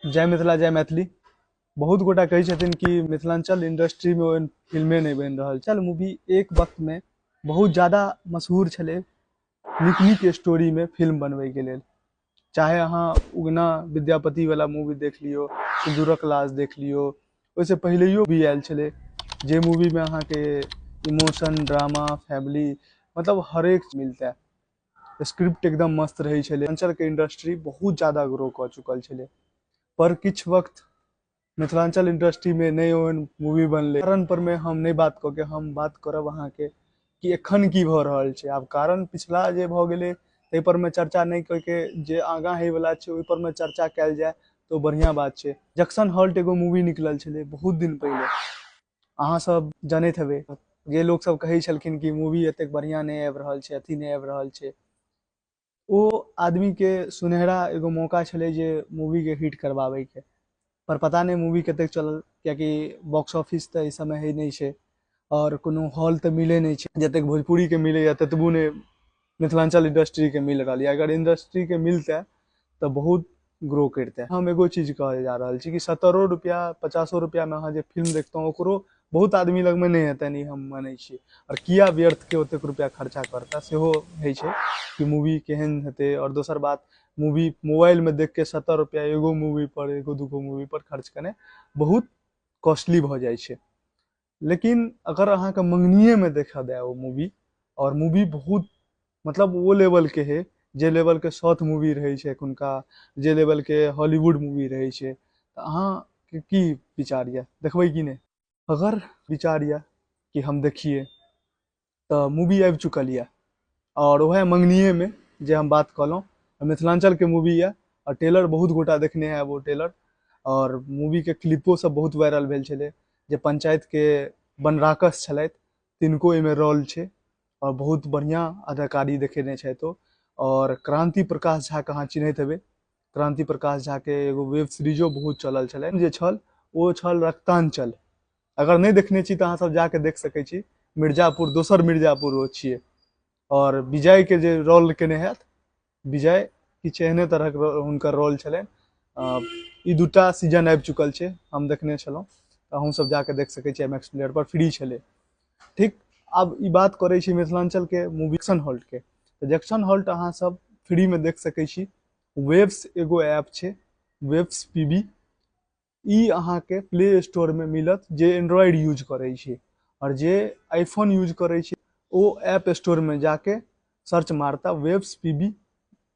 जय मिथिला जय मैथिली। बहुत गोटा कहै छथिन कि मिथिलांचल इंडस्ट्रीमे ओहन फिल्मे नहि बनि रहल छल। मूवी एक वक्तमे बहुत ज्यादा मशहूर छलै नीक नीक स्टोरीमे फिल्म बनबैके लेल। चाहे अहाँ उगना विद्यापतिवला मूवी देख लियौ, सिन्दूरक लाज देख लियौ, ओहिसँ पहिलैयो भी आयल छलै जे मूवीमे अहाँके इमोशन, ड्रामा, फैमिली, मतलब हरेक मिलतै। स्क्रिप्ट एकदम मस्त रहै छलै। मिथिलांचलके इंडस्ट्री बहुत ज्यादा ग्रो कऽ चुकल छलै, पर किछु वक्त मिथिलांचल इंडस्ट्रीमे नहि ओहन मूवी बनलै। कारण पर मे हम नहि बात कऽ के हम बात करब अहाँके कि एखन की भऽ रहल छै। आब कारण पिछला जे भऽ गेलै ताहि पर मे चर्चा नहि कऽ के जे आगाँ होइवला छै ओहि पर मे चर्चा कयल जाय तऽ ओ बढ़िआँ बात छै। जंक्शन हॉल्ट एगो मूवी निकलल छलै बहुत दिन पहिले, अहाँ सब जनैत हेबै। जे लोक सब कहै छलखिन कि मूवी एतेक बढ़िआँ नहि आबि रहल छै, अथी नहि आबि रहल छै, ओ आदमीके सुनहरा एगो मौका छलै जे मूवीके हिट करबाबैके। पर पता नहि मूवी कतेक चलल, कियाकि बॉक्स ऑफिस तऽ एहि समय होइ नहि छै आओर कोनो हॉल तऽ मिलै नहि छै। जतेक भोजपुरीके मिलैए ततबो नहि मिथिलांचल इंडस्ट्रीके मिल रहल यऽ। अगर इंडस्ट्रीके मिलतै तऽ बहुत ग्रो करितै। हम एगो चीज कहल जा रहल छी कि 70 रुपैआ 50 रुपैआमे अहाँ जे फिल्म देखतहुँ ओकरो बहुत आदमी लगमे नहि हेतनि, ई हम मानै छी। आओर किया व्यर्थके ओतेक रुपैआ खर्चा करता, सेहो होइ छै कि मूवी केहन हेतै। आओर दोसर बात, मूवी मोबाइलमे देखके 70 रुपैआ एगो मूवी पर, एगो दूगो मूवी पर खर्च केनाइ बहुत कॉस्टली भऽ जाइ छै। लेकिन अगर अहाँके मंगनिएमे देखऽ दए ओ मूवी, आओर मूवी बहुत मतलब ओ लेवलके हइ जे लेवलके साउथ मूवी रहै छै एखुनका, जे लेवलके हॉलीवुड मूवी रहै छै, तऽ अहाँके की विचार यऽ, देखबै कि नहि? अगर विचार यऽ कि हम देखिए तऽ मूवी आबि चुकल यऽ आओर वएह मंगनिएमे जे हम बात कहलहुँ, मिथिलाञ्चलके मूवी यऽ आओर ट्रेलर बहुत गोटा देखने हैब ओ ट्रेलर, आओर मूवीके क्लिपो सब बहुत वायरल भेल छलै। जे पंचायतके बनराकस छलथि तिनको एहिमे रोल छै आओर बहुत बढ़िआँ अदाकारी देखेने छथि ओ। आओर क्रांति प्रकाश झाके अहाँ चिन्हैत हेबै, क्रांति प्रकाश झाके एगो वेब सीरीजो बहुत चलल छलै जे छल ओ छल रक्तांचल। अगर नहि देखने छी तऽ अहाँ सब जाके देख सकै छी। मिर्जापुर, दोसर मिर्जापुर ओ छियै। आओर विजयके जे रोल केने हैत, विजय किछु एहने तरहक हुनकर रोल छलनि। ई दूटा सीजन आबि चुकल छै, हम देखने छलहुँ, तऽ अहूँ सब जाके देख सकै छी। एम एक्स प्लेयर पर फ्री छलै। ठीक, आब ई बात करै छी मिथिलाञ्चलके मूवी जंक्शन हॉल्टके। तऽ जंक्शन हॉल्ट अहाँ सब फ्रीमे देख सकै छी। वेव्स एगो ऐप छै, वेव्स पी बी, ई अहाँके प्ले स्टोरमे मिलत जे एंड्रॉयड यूज करै छी, आओर जे आईफोन यूज करै छी ओ ऐप स्टोरमे जाके सर्च मारता वेव्स पी बी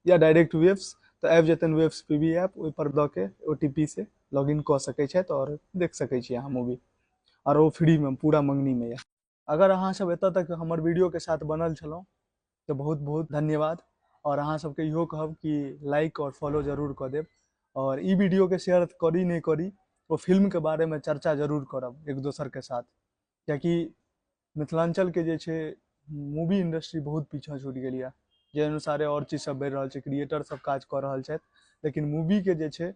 या डायरेक्ट वेव्स, तऽ आबि जेतनि वेव्स पी बी ऐप। ओहिपर दऽ के ओ टी पी से लॉग इन कऽ सकै छथि आओर देख सकै छी अहाँ मूवी, आओर ओ फ्रीमे पूरा मङ्गनीमे यऽ। अगर अहाँ सब एतऽ तक हमर वीडियोके साथ बनल छलहुँ तऽ बहुत बहुत धन्यवाद। आओर अहाँ सबके इहो कहब कि लाइक आओर फॉलो जरूर कऽ देब, आओर ई वीडियोके शेयर करी नहि करी, ओ फिल्मके बारेमे चर्चा जरूर करब एक दोसरके साथ, कियाकि मिथिलाञ्चलके जे छै मूवी इंडस्ट्री बहुत पीछाँ छूटि गेल यऽ। जे अनुसारे आओर चीज सब बढ़ि रहल छै, क्रिएटर सब काज कऽ रहल छथि, लेकिन मूवीके जे छै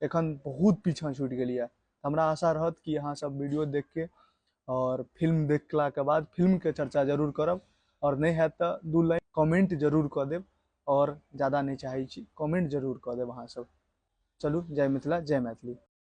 एखन बहुत पीछाँ छूटि गेल यऽ। हमरा आशा रहत कि अहाँ सब वीडियो देखके और फिल्म देखलाके बाद फिल्मके चर्चा जरूर करब, और नहि हैत तऽ 2 लाइन कमेंट जरूर कऽ देब, और ज़्यादा नहि चाहै छी, कमेंट जरूर कऽ देब अहाँ सब। चलू, जय मिथिला, जय मैथिली।